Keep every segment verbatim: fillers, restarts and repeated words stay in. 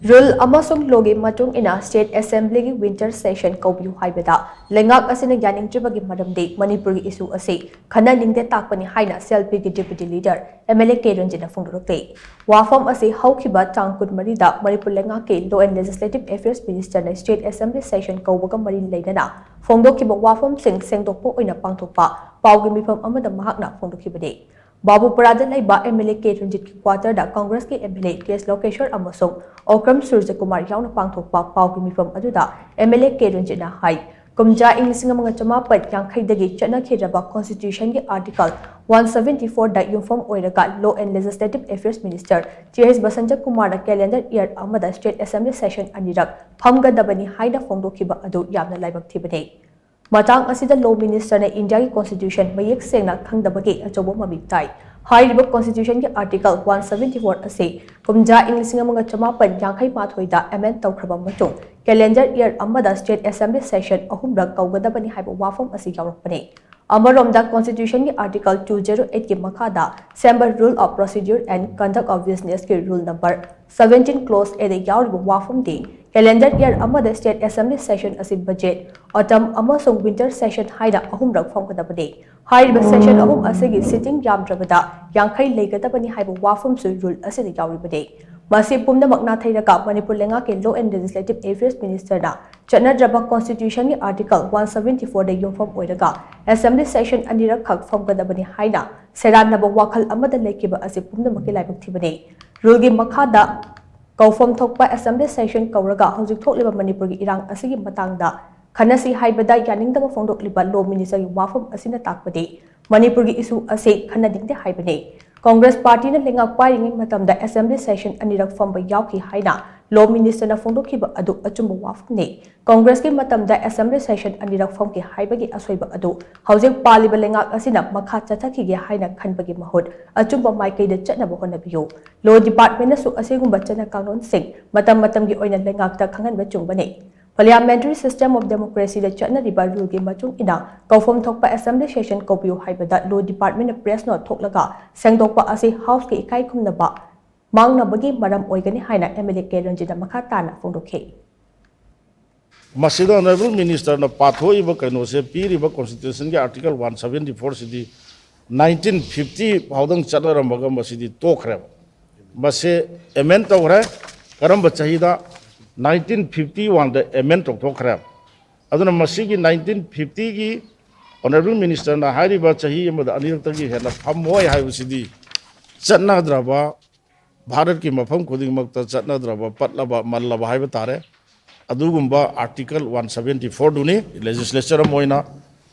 Rule ꯑꯃꯁꯨꯡ lawꯒꯤ ꯃꯇꯨꯡ ꯏꯟꯅ State Assemblyꯒꯤ winter session ꯀꯧꯕꯤꯌꯨ ꯍꯥꯏꯕꯗ ꯂꯩꯉꯥꯛ ꯑꯁꯤꯅ ꯌꯥꯅꯤꯡꯗ꯭ꯔꯤꯕꯒꯤ ꯃꯔꯝꯗꯤ ꯃꯅꯤꯄꯨꯔꯒꯤ issue ꯑꯁꯤ ꯈꯟꯅꯅꯤꯡꯗꯦ ꯇꯥꯛꯄꯅꯤ ꯍꯥꯏꯅ CLPꯒꯤ Deputy Leader MLA K ꯔꯟꯖꯤꯠꯅ ꯐꯣꯡꯗꯣꯔꯛꯂꯤ꯫ ꯋꯥꯐꯝ ꯑꯁꯤ ꯍꯧꯈꯤꯕ ꯇꯥꯡ ꯀꯨꯟꯃꯔꯤꯗ ꯃꯅꯤꯄꯨꯔ ꯂꯩꯉꯥꯛꯀꯤ Law and Legislative Affairs Ministerꯅ State Assembly session ꯀꯧꯕꯒ ꯃꯔꯤ ꯂꯩꯅꯅ ꯐꯣꯡꯗꯣꯛꯈꯤꯕ ꯋꯥꯐꯝꯁꯤꯡ ꯁꯦꯡꯗꯣꯛꯄ ꯑꯣꯏꯅ ꯄꯥꯡꯊꯣꯛꯄ ꯄꯥꯎꯒꯤ ꯃꯤꯐꯝ ꯑꯃꯗ ꯃꯍꯥꯛꯅ ꯐꯣꯡꯗꯣꯛꯈꯤꯕꯅꯤ꯫ ꯕꯥꯕꯨꯄꯨꯔꯥꯗ ꯂꯩꯕ MLA K ꯔꯟꯖꯤꯠꯀꯤ quarterꯗ Congressꯀꯤ MLA K ꯂꯣꯀꯦꯁ꯭ꯋꯔ ꯑꯃꯁꯨꯡ ꯑꯣꯀ꯭ꯔꯝ ꯁꯨꯔꯖꯀꯨꯃꯥꯔ ꯌꯥꯎꯅ ꯄꯥꯡꯊꯣꯛꯄ ꯄꯥꯎꯒꯤ ꯃꯤꯐꯝ ꯑꯗꯨꯗ MLA K ꯔꯟꯖꯤꯠꯅ ꯍꯥꯏ, ꯀꯨꯝꯖꯥ ꯏꯪ ꯂꯤꯁꯤꯡ ꯑꯃꯒ ꯆꯃꯥꯄꯟ ꯌꯥꯡꯈꯩꯗꯒꯤ ꯆꯠꯅꯈꯤꯗ꯭ꯔꯕ Constitutionꯒꯤ Article one seventy fourꯗ ꯌꯨꯝꯐꯝ ꯑꯣꯏꯔꯒ Law and Legislative Affairs Minister T H Basanta ꯀꯨꯃꯥꯔꯅ calendar year ꯑꯃꯗ State Assembly session ꯑꯅꯤꯔꯛ ꯐꯝꯒꯗꯕꯅꯤ ꯍꯥꯏꯅ ꯐꯣꯡꯗꯣꯛꯈꯤꯕ ꯑꯗꯨ ꯌꯥꯝꯅ ꯂꯥꯏꯕꯛ ꯊꯤꯕꯅꯤ꯫ ꯃꯇꯥꯡ ꯑꯁꯤꯗ Law Ministerꯅ ꯏꯟꯗꯤꯌꯥꯒꯤ Constitution ꯃꯌꯦꯛ ꯁꯦꯡꯅ ꯈꯪꯗꯕꯒꯤ ꯑꯆꯧꯕ ꯃꯃꯤ ꯇꯥꯏ꯫ ꯍꯥꯏꯔꯤꯕ Constitutionꯒꯤ Article one seventy four ꯑꯁꯤ ꯀꯨꯝꯖꯥ ꯏꯪ ꯂꯤꯁꯤꯡ ꯑꯃꯒ ꯆꯃꯥꯄꯟ ꯌꯥꯡꯈꯩ ꯃꯥꯊꯣꯏꯗ amend ꯇꯧꯈ꯭ꯔꯕ ꯃꯇꯨꯡ calendar year ꯑꯃꯗ State Assembly session ꯑꯍꯨꯝꯔꯛ ꯀꯧꯒꯗꯕꯅꯤ ꯍꯥꯏꯕ ꯋꯥꯐꯝ ꯑꯁꯤ ꯌꯥꯎꯔꯛꯄꯅꯤ꯫ ꯑꯃꯔꯣꯝꯗ Constitutionꯒꯤ Article two zero eightꯀꯤ ꯃꯈꯥꯗ ꯁꯦꯝꯕ Rule of Procedure and Conduct of Businessꯀꯤ Rule number seventeen clause Aꯗ ꯌꯥꯎꯔꯤꯕ ꯋꯥꯐꯝꯗꯤ calendar year ꯑꯃꯗ State Assembly session ꯑꯁꯤ budget, autumn ꯑꯃꯁꯨꯡ winter session ꯍꯥꯏꯅ ꯑꯍꯨꯝꯔꯛ ꯐꯝꯒꯗꯕꯅꯤ꯫ ꯍꯥꯏꯔꯤꯕ session ꯑꯍꯨꯝ ꯑꯁꯤꯒꯤ sitting ꯌꯥꯝꯗ꯭ꯔꯕꯗ ꯌꯥꯡꯈꯩ ꯂꯩꯒꯗꯕꯅꯤ ꯍꯥꯏꯕ ꯋꯥꯐꯝꯁꯨ rule ꯑꯁꯤꯗ ꯌꯥꯎꯔꯤꯕꯅꯤ꯫ ꯃꯁꯤ ꯄꯨꯝꯅꯃꯛ ꯅꯥꯊꯩꯔꯒ ꯃꯅꯤꯄꯨꯔ ꯂꯩꯉꯥꯛꯀꯤ Law and Legislative Affairs Ministerꯅ ꯆꯠꯅꯗ꯭ꯔꯕ Constitutionꯒꯤ Article one seventy fourꯗ ꯌꯨꯝꯐꯝ ꯑꯣꯏꯔꯒ Assembly session ꯑꯅꯤꯔꯛ ꯈꯛ ꯐꯝꯒꯗꯕꯅꯤ ꯍꯥꯏꯅ ꯁꯦꯔꯥꯟꯅꯕ ꯋꯥꯈꯜ ꯑꯃꯗ ꯂꯩꯈꯤꯕ ꯑꯁꯤ ꯄꯨꯝꯅꯃꯛꯀꯤ ꯂꯥꯏꯕꯛ ꯊꯤꯕꯅꯤ꯫ Ruleꯒꯤ ꯃꯈꯥꯗ ꯀꯧꯐꯝ ꯊꯣꯛꯄ Assembly session ꯀꯧꯔꯒ ꯍꯧꯖꯤꯛ ꯊꯣꯛꯂꯤꯕ ꯃꯅꯤꯄꯨꯔꯒꯤ ꯏꯔꯥꯡ ꯑꯁꯤꯒꯤ ꯃꯇꯥꯡꯗ ꯈꯟꯅꯁꯤ ꯍꯥꯏꯕꯗ ꯌꯥꯅꯤꯡꯗꯕ ꯐꯣꯡꯗꯣꯛꯂꯤꯕ Law Ministerꯒꯤ ꯋꯥꯐꯝ ꯑꯁꯤꯅ ꯇꯥꯛꯄꯗꯤ ꯃꯅꯤꯄꯨꯔꯒꯤ issue ꯑꯁꯤ ꯈꯟꯅꯅꯤꯡꯗꯦ ꯍꯥꯏꯕꯅꯤ꯫ Congress partyꯅ ꯂꯩꯉꯥꯛ ꯄꯥꯏꯔꯤꯉꯩ ꯃꯇꯝꯗ Assembly session ꯑꯅꯤꯔꯛ ꯐꯝꯕ ꯌꯥꯎꯈꯤ ꯍꯥꯏꯅ Law Ministerꯅ ꯐꯣꯡꯗꯣꯛꯈꯤꯕ ꯑꯗꯨ ꯑꯆꯨꯝꯕ ꯋꯥꯐꯝꯅꯤ꯫ Congressꯀꯤ ꯃꯇꯝꯗ Assembly session ꯑꯅꯤꯔꯛ ꯐꯝꯈꯤ ꯍꯥꯏꯕꯒꯤ ꯑꯁꯣꯏꯕ ꯑꯗꯨ ꯍꯧꯖꯤꯛ ꯄꯥꯜꯂꯤꯕ ꯂꯩꯉꯥꯛ ꯑꯁꯤꯅ ꯃꯈꯥ ꯆꯠꯊꯈꯤꯒꯦ ꯍꯥꯏꯅ ꯈꯟꯕꯒꯤ ꯃꯍꯨꯠ ꯑꯆꯨꯝꯕ ꯃꯥꯏꯀꯩꯗ ꯆꯠꯅꯕ ꯍꯣꯠꯅꯕꯤꯌꯨ꯫ Law Departmentꯅꯁꯨ ꯑꯁꯤꯒꯨꯝꯕ ꯆꯠꯅ ꯀꯥꯡꯂꯣꯟꯁꯤꯡ ꯃꯇꯝ ꯃꯇꯝꯒꯤ ꯑꯣꯏꯅ ꯂꯩꯉꯥꯛꯇ ꯈꯪꯍꯟꯕ ꯆꯨꯝꯕꯅꯤ꯫ Parliamentary system of democracyꯗ ꯆꯠꯅꯔꯤꯕ ruleꯒꯤ ꯃꯇꯨꯡ ꯏꯟꯅ ꯀꯧꯐꯝ ꯊꯣꯛꯄ Assembly session ꯀꯧꯕꯤꯌꯨ ꯍꯥꯏꯕꯗ Law Departmentꯅ press note ꯊꯣꯛꯂꯒ ꯁꯦꯡꯗꯣꯛꯄ ꯑꯁꯤ Houseꯀꯤ ꯏꯀꯥꯏ ꯈꯨꯝꯅꯕ ꯃꯥꯡꯅꯕꯒꯤ ꯃꯔꯝ ꯑꯣꯏꯒꯅꯤ ꯍꯥꯏꯅ ꯑꯦꯝ ꯑꯦꯜ ꯑꯦ ꯀꯦ ꯔꯟꯖꯤꯠꯅ ꯃꯈꯥ ꯇꯥꯅ ꯐꯣꯡꯗꯣꯛꯈꯤ꯫ ꯃꯁꯤꯗ ꯑꯣꯅꯔꯦꯕꯜ ꯃꯤꯅꯤꯁꯇꯔꯅ ꯄꯥꯊꯣꯛꯏꯕ ꯀꯩꯅꯣꯁꯦ, ꯄꯤꯔꯤꯕ ꯀꯣꯟꯁꯇꯤꯇ꯭ꯌꯨꯁꯟꯒꯤ ꯑꯥꯔꯇꯤꯀꯜ ꯋꯥꯟ ꯁꯕꯦꯟꯇꯤ ꯐꯣꯔꯁꯤꯗꯤ ꯅꯥꯏꯟꯇꯤꯟ ꯐꯤꯐꯇꯤ ꯐꯥꯎꯗꯪ ꯆꯠꯅꯔꯝꯃꯒ ꯃꯁꯤꯗꯤ ꯇꯣꯛꯈ꯭ꯔꯦꯕ꯫ ꯃꯁꯦ ꯑꯦꯃꯦꯟ ꯇꯧꯈ꯭ꯔꯦ꯫ ꯀꯔꯝꯕ ꯆꯍꯤꯗ? ꯅꯥꯏꯟꯇꯤꯟ ꯐꯤꯐꯇꯤ ꯋꯥꯟꯗ ꯑꯦꯃꯦꯟ ꯇꯧꯊꯣꯛꯈ꯭ꯔꯦ꯫ ꯑꯗꯨꯅ ꯃꯁꯤꯒꯤ ꯅꯥꯏꯟꯇꯤꯟ ꯐꯤꯐꯇꯤꯒꯤ ꯑꯣꯅꯔꯦꯕꯜ ꯃꯤꯅꯤꯁꯇꯔꯅ ꯍꯥꯏꯔꯤꯕ ꯆꯍꯤ ꯑꯃꯗ ꯑꯅꯤꯔꯛꯇꯒꯤ ꯍꯦꯟꯅ ꯐꯝꯃꯣꯏ ꯍꯥꯏꯕꯁꯤꯗꯤ ꯆꯠꯅꯗ꯭ꯔꯕ, ꯚꯥꯔꯠꯀꯤ ꯃꯐꯝ ꯈꯨꯗꯤꯡꯃꯛꯇ ꯆꯠꯅꯗ꯭ꯔꯕ, ꯄꯠꯂꯕ, ꯃꯜꯂꯕ ꯍꯥꯏꯕ ꯇꯥꯔꯦ꯫ ꯑꯗꯨꯒꯨꯝꯕ ꯑꯥꯔꯇꯤꯀꯜ ꯋꯥꯟ ꯁꯕꯦꯟꯇꯤ ꯐꯣꯔꯗꯨꯅꯤ ꯂꯦꯖꯤꯁꯂꯦꯆꯔ ꯑꯃ ꯑꯣꯏꯅ,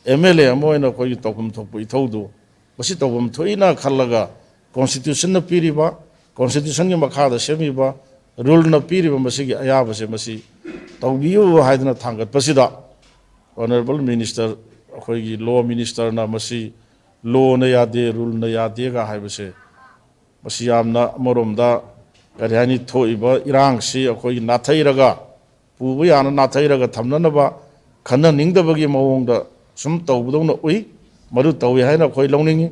ꯑꯦꯝ ꯑꯦꯜ ꯑꯦ ꯑꯃ ꯑꯣꯏꯅ ꯑꯩꯈꯣꯏꯒꯤ ꯇꯧꯐꯝ ꯊꯣꯛꯄ ꯏꯊꯧꯗꯨ ꯃꯁꯤ ꯇꯧꯐꯝ ꯊꯣꯛꯏꯅ ꯈꯜꯂꯒ, ꯀꯣꯟꯁꯇꯤꯇ꯭ꯌꯨꯁꯟꯅ ꯄꯤꯔꯤꯕ, ꯀꯣꯟꯁꯇꯤꯇ꯭ꯌꯨꯁꯟꯒꯤ ꯃꯈꯥꯗ ꯁꯦꯝꯃꯤꯕ ꯔꯨꯜꯅ ꯄꯤꯔꯤꯕ ꯃꯁꯤꯒꯤ ꯑꯌꯥꯕꯁꯦ ꯃꯁꯤ ꯇꯧꯕꯤꯌꯨ ꯍꯥꯏꯗꯅ ꯊꯥꯡꯒꯠꯄꯁꯤꯗ, ꯑꯣꯅꯔꯦꯕꯜ ꯃꯤꯅꯤꯁꯇꯔ, ꯑꯩꯈꯣꯏꯒꯤ ꯂꯣ ꯃꯤꯅꯤꯁꯇꯔꯅ ꯃꯁꯤ ꯂꯣꯅ ꯌꯥꯗꯦ, ꯔꯨꯜꯅ ꯌꯥꯗꯦꯒ ꯍꯥꯏꯕꯁꯦ, ꯃꯁꯤ ꯌꯥꯝꯅ ꯑꯃꯔꯣꯝꯗ, ꯀꯔꯤ ꯍꯥꯏꯅꯤ, ꯊꯣꯛꯏꯕ ꯏꯔꯥꯡꯁꯤ ꯑꯩꯈꯣꯏꯒꯤ ꯅꯥꯊꯩꯔꯒ, ꯄꯨꯕ ꯌꯥꯅ ꯅꯥꯊꯩꯔꯒ ꯊꯝꯅꯅꯕ ꯈꯟꯅꯅꯤꯡꯗꯕꯒꯤ ꯃꯑꯣꯡꯗ ꯁꯨꯝ ꯇꯧꯕꯗꯧꯅ ꯎꯏ꯫ ꯃꯗꯨ ꯇꯧꯏ ꯍꯥꯏꯅ ꯑꯩꯈꯣꯏ ꯂꯧꯅꯤꯡꯏ꯫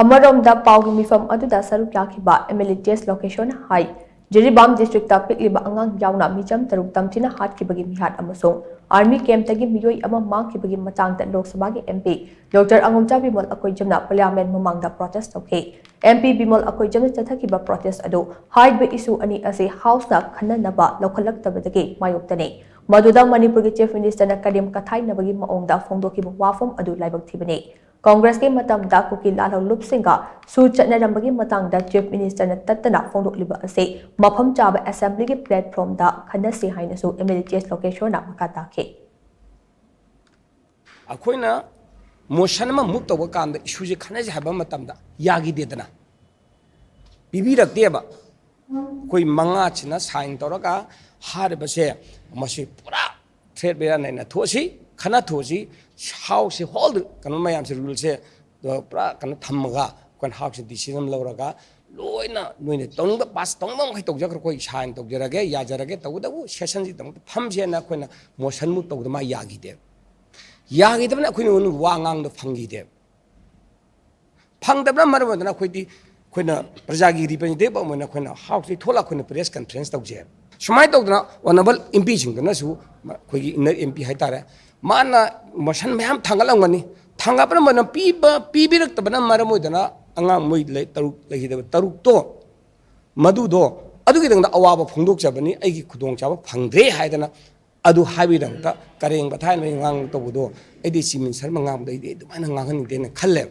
ꯑꯃꯔꯣꯝꯗ, ꯄꯥꯎꯒꯤ ꯃꯤꯐꯝ ꯑꯗꯨꯗ ꯁꯔꯨꯛ ꯌꯥꯈꯤꯕ M L A T S ꯂꯣꯀꯦꯁꯣꯟꯅ ꯍꯥꯏ, ꯖꯤꯔꯤꯕꯥꯝ ꯗꯤꯁꯇ꯭ꯔꯤꯛꯇ ꯄꯤꯛꯂꯤꯕ ꯑꯉꯥꯡ ꯌꯥꯎꯅ ꯃꯤꯆꯝ ꯇꯔꯨꯛ ꯇꯝꯊꯤꯅ ꯍꯥꯠꯈꯤꯕꯒꯤ ꯃꯤꯍꯥꯠ ꯑꯃꯁꯨꯡ ꯑꯥꯔꯃꯤ ꯀꯦꯝꯞꯇꯒꯤ ꯃꯤꯑꯣꯏ ꯑꯃ ꯃꯥꯡꯈꯤꯕꯒꯤ ꯃꯇꯥꯡꯗ ꯂꯣꯛ ꯁꯚꯥꯒꯤ M P doctor ꯑꯉꯣꯝꯆꯥ Bimol ꯑꯀꯣꯏꯖꯝꯅ parliament ꯃꯃꯥꯡꯗ ꯄ꯭ꯔꯣꯇꯦꯁ ꯇꯧꯈꯤ꯫ ꯑꯦꯝ ꯄꯤ ꯕꯤꯃꯣꯜ ꯑꯀꯣꯏꯖꯝꯅ ꯆꯠꯊꯈꯤꯕ ꯄ꯭ꯔꯣꯇꯦꯁ ꯑꯗꯨ ꯍꯥꯏꯔꯤꯕ ꯏꯁꯨ ꯑꯅꯤ ꯑꯁꯤ ꯍꯥꯎꯁꯅ ꯈꯟꯅꯅꯕ ꯂꯧꯈꯠꯂꯛꯇꯕꯗꯒꯤ ꯃꯥꯌꯣꯛꯇꯅꯤ꯫ ꯃꯗꯨꯗ ꯃꯅꯤꯄꯨꯔꯒꯤ ꯆꯤꯐ ꯃꯤꯅꯤꯁꯇꯔꯅ ꯀꯔꯦꯝ ꯀꯊꯥꯏꯅꯕꯒꯤ ꯃꯑꯣꯡꯗ ꯐꯣꯡꯗꯣꯛꯈꯤꯕ ꯋꯥꯐꯝ ꯑꯗꯨ ꯂꯥꯏꯕꯛ ꯊꯤꯕꯅꯤ꯫ ꯀꯣꯡꯒ꯭ꯔꯦꯁꯀꯤ ꯃꯇꯝꯗ ꯀꯨꯀꯤ ꯂꯥꯜꯍꯧꯂꯨꯞꯁꯤꯡꯒ ꯁꯨ ꯆꯠꯅꯔꯝꯕꯒꯤ ꯃꯇꯥꯡꯗ ꯆꯤꯐ ꯃꯤꯅꯤꯁꯇꯔꯅ ꯇꯠꯇꯅ ꯐꯣꯡꯗꯣꯛꯂꯤꯕ ꯑꯁꯤ ꯃꯐꯝ ꯆꯥꯕ ꯑꯦꯁꯦꯝꯕ꯭ꯂꯤꯒꯤ ꯄ꯭ꯂꯦꯠꯐꯣꯝꯗ ꯈꯟꯅꯁꯤ ꯍꯥꯏꯅꯁꯨ ꯑꯦꯝ ꯑꯦꯜ ꯑꯦ ꯇꯤ ꯑꯦꯁ ꯂꯣꯀꯦꯁꯣꯔꯅ ꯃꯈꯥ ꯇꯥꯈꯤ꯫ ꯑꯩꯈꯣꯏꯅ ꯃꯣꯁꯟ ꯑꯃ ꯃꯨꯚ ꯇꯧꯕ ꯀꯥꯟꯗ ꯏꯁꯨꯁꯦ ꯈꯟꯅꯁꯤ ꯍꯥꯏꯕ ꯃꯇꯝꯗ ꯌꯥꯈꯤꯗꯦꯗꯅ꯫ ꯄꯤꯕꯤꯔꯛꯇꯦꯕ꯫ ꯑꯩꯈꯣꯏ ꯃꯉꯥꯁꯤꯅ ꯁꯥꯏꯟ ꯇꯧꯔꯒ ꯍꯥꯏꯔꯤꯕꯁꯦ ꯃꯁꯤ ꯄꯨꯔꯥ ꯊ꯭ꯔꯦꯠ ꯕꯦꯔꯥ ꯅꯥꯏꯅ ꯊꯣꯛꯑꯁꯤ, ꯈꯟꯅ ꯊꯣꯛꯑꯁꯤ, ꯍꯥꯎꯁꯁꯦ ꯍꯣꯜ ꯀꯩꯅꯣ ꯃꯌꯥꯝꯁꯦ ꯔꯨꯜꯁꯦ ꯄꯨꯔꯥ ꯀꯩꯅꯣ ꯊꯝꯃꯒ ꯑꯩꯈꯣꯏꯅ ꯍꯥꯎꯁꯁꯦ ꯗꯤꯁꯤꯖꯟ ꯂꯧꯔꯒ ꯂꯣꯏꯅ ꯅꯣꯏꯅ ꯇꯧꯅꯤꯡꯕ ꯄꯥꯁ ꯇꯧꯅꯤꯡꯕ ꯃꯈꯩ ꯇꯧꯖꯈ꯭ꯔꯣ, ꯑꯩꯈꯣꯏ ꯁꯥꯏꯟ ꯇꯧꯖꯔꯒꯦ, ꯌꯥꯖꯔꯒꯦ, ꯇꯧꯕꯇꯕꯨ ꯁꯦꯁꯟꯁꯤꯗꯃꯛꯇ ꯐꯝꯁꯦꯅ ꯑꯩꯈꯣꯏꯅ ꯃꯣꯁꯟ ꯃꯨꯚ ꯇꯧꯕꯗ ꯃꯥ ꯌꯥꯈꯤꯗꯦꯕ꯫ ꯌꯥꯈꯤꯗꯕꯅ ꯑꯩꯈꯣꯏꯅ ꯋꯥ ꯉꯥꯡꯕꯗ ꯐꯪꯈꯤꯗꯦꯕ꯫ ꯐꯪꯗꯕꯅ ꯃꯔꯝ ꯑꯣꯏꯗꯅ ꯑꯩꯈꯣꯏꯗꯤ ꯑꯩꯈꯣꯏꯅ ꯄ꯭ꯔꯖꯥꯒꯤ ꯔꯤꯄ꯭ꯔꯖꯦꯟꯇꯦꯇꯤꯚ ꯑꯃ ꯑꯣꯏꯅ ꯑꯩꯈꯣꯏꯅ ꯍꯥꯎꯁꯇꯒꯤ ꯊꯣꯛꯂꯛ ꯑꯩꯈꯣꯏꯅ ꯄ꯭ꯔꯦꯁ ꯀꯟꯐ꯭ꯔꯦꯟꯁ ꯇꯧꯖꯩꯕ꯫ ꯁꯨꯃꯥꯏꯅ ꯇꯧꯗꯅ ꯑꯣꯅꯔꯦꯕꯜ ꯑꯦꯝ ꯄꯤꯁꯤꯡꯗꯨꯅꯁꯨ, ꯑꯩꯈꯣꯏꯒꯤ ꯏꯟꯅꯔ ꯑꯦꯝ ꯄꯤ ꯍꯥꯏꯇꯥꯔꯦ, ꯃꯥꯅ ꯃꯣꯁꯟ ꯃꯌꯥꯝ ꯊꯥꯡꯒꯠꯂꯝꯒꯅꯤ꯫ ꯊꯥꯡꯒꯠꯄꯅ ꯄꯤꯕ ꯄꯤꯕꯤꯔꯛꯇꯕꯅ ꯃꯔꯝ ꯑꯣꯏꯗꯅ ꯑꯉꯥꯡ ꯃꯣꯏ ꯂꯩ-, ꯇꯔꯨꯛ ꯂꯩꯈꯤꯗꯕ ꯇꯔꯨꯛꯇꯣ, ꯃꯗꯨꯗꯣ ꯑꯗꯨꯒꯤꯗꯃꯛꯇ ꯑꯋꯥꯕ ꯐꯣꯡꯗꯣꯛꯆꯕꯅꯤ, ꯑꯩꯒꯤ ꯈꯨꯗꯣꯡꯆꯥꯕ ꯐꯪꯗ꯭ꯔꯦ ꯍꯥꯏꯗꯅ꯫ ꯑꯗꯨ ꯍꯥꯏꯕꯒꯤꯗꯃꯛꯇ ꯀꯔꯦꯝ ꯀꯊꯥꯏꯅ ꯉꯥꯡ ꯇꯧꯕꯗꯣ ꯑꯩꯗꯤ ꯆꯤꯐ ꯃꯤꯅꯤꯁꯇꯔ ꯑꯃ ꯉꯥꯡꯕꯗ ꯑꯩꯗꯤ ꯑꯗꯨꯃꯥꯏꯅ ꯉꯥꯡꯍꯟꯅꯤꯡꯗꯦꯅ ꯈꯜꯂꯦ꯫